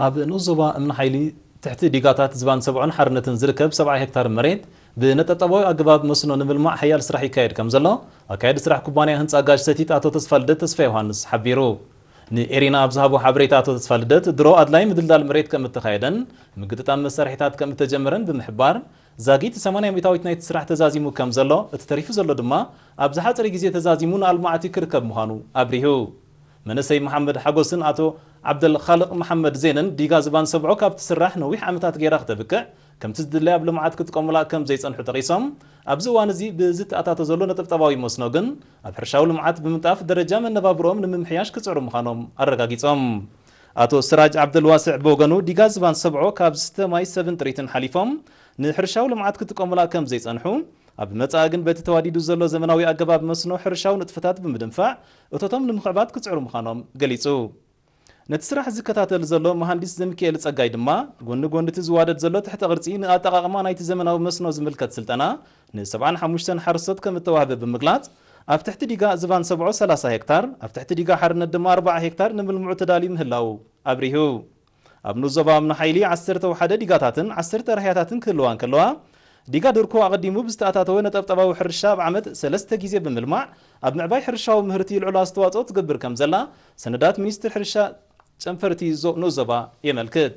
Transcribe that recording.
ኣብ ንኡስ ዞባ እምኒ ሓይሊ ትሕቲ ዲጋታት ዝባን ሰብዖን ሓርነትን ዝርከብ ሰብዓ ሄክታር መሬት ብነጠብጣባዊ ኣገባብ መስኖ ንምልማዕ ሓያል ስራሕ ይካየድ ከም ዘሎ ኣካያዲ ስራሕ ኩባንያ ህንፃ ጋሽ ሰቲት ኣቶ ተስፋልደት ተስፋ ዮሃንስ ሓቢሩ። ንኤሪና ኣብ ዝሃቦ ሓበሬታ ኣቶ ተስፋልደት ድሮ ኣድላይ ምድልዳል መሬት ከም እተኻየደን ምግጥጣም መሳርሒታት ከም እተጀመረን ብምሕባር ዛጊት ሰማንያ ሚእታዊት ናይቲ ስራሕ ተዛዚሙ ከም ዘሎ፣ እቲ ተሪፉ ዘሎ ድማ ኣብ ዝሓፀረ ግዜ ተዛዚሙ ንኣልማዕቲ ክርከብ ምዃኑ ኣብሪሁ። መንእሰይ መሓመድ ሓጎስን ኣቶ ዓብደልኻልቕ መሓመድ ዜንን ዲጋ ዝባን ሰብዖ ካብ ትስራሕ ነዊሕ ዓመታት ገይራ ክተብቅዕ ከምቲ ዝድለይ ኣብ ልምዓት ክጥቀሙላ ከም ዘይጸንሑ ጠቒሶም፣ ኣብዚ እዋን እዚ ብዝተኣታቶ ዘሎ ነጠብጣባዊ መስኖ ግን ኣብ ሕርሻዊ ልምዓት ብምንጣፍ ደረጃ መነባብሮኦም ንምምሕያሽ ክጽዕሩ ምዃኖም ኣረጋጊጾም። ኣቶ ስራጅ ዓብደልዋስዕ ብወገኑ ዲጋ ዝባን ሰብዖ ካብ ዝስተ ማይ ሰብን ጥሪትን ሓሊፎም ንሕርሻዊ ልምዓት ክጥቀሙላ ከም ዘይጸንሑ፣ ኣብ መጻኢ ግን በቲ ተዋዲዱ ዘሎ ዘመናዊ ኣገባብ መስኖ ሕርሻዊ ንጥፈታት ብምድንፋዕ እቶቶም ንምኽዕባት ክጽዕሩ ምዃኖም ገሊጹ። ነቲ ስራሕ ዝከታተል ዘሎ መሃንዲስ ዘሚካኤል ጸጋይ ድማ፣ ጎኒ ጎኒ እቲ ዝዋደድ ዘሎ ትሕተ ቅርጺ ንኣጠቓቕማ ናይቲ ዘመናዊ መስኖ ዝምልከት ስልጠና ንሰብዓን ሓሙሽተን ሓረስቶት ከም እተዋህበ ብምግላጽ፣ ኣብ ትሕቲ ዲጋ ዝባን ሰብዖ ሰላሳ ሄክታር፣ ኣብ ትሕቲ ዲጋ ሓርነት ድማ ኣርባዓ ሄክታር ንምልምዑ ተዳልዩ ምህላዉ ኣብሪሁ። ኣብ ንኡስ ዞባ እምኒ ሓይሊ ዓሰርተ ወሓደ ዲጋታትን ዓሰርተ ራህያታትን ክህልዋ እንከለዋ፣ ዲጋ ድርኮ ኣቐዲሙ ብዝተኣታተወ ነጠብጣባዊ ሕርሻ ኣብ ዓመት ሰለስተ ግዜ ብምልማዕ ኣብ ምዕባይ ሕርሻዊ ምህርቲ ልዑል ኣስተዋጽኦ ትገብር ከም ዘላ ሰነዳት ሚኒስትሪ ሕርሻ ጨንፈርቲ ዞ-፣ ንኡስ ዞባ የመልክት።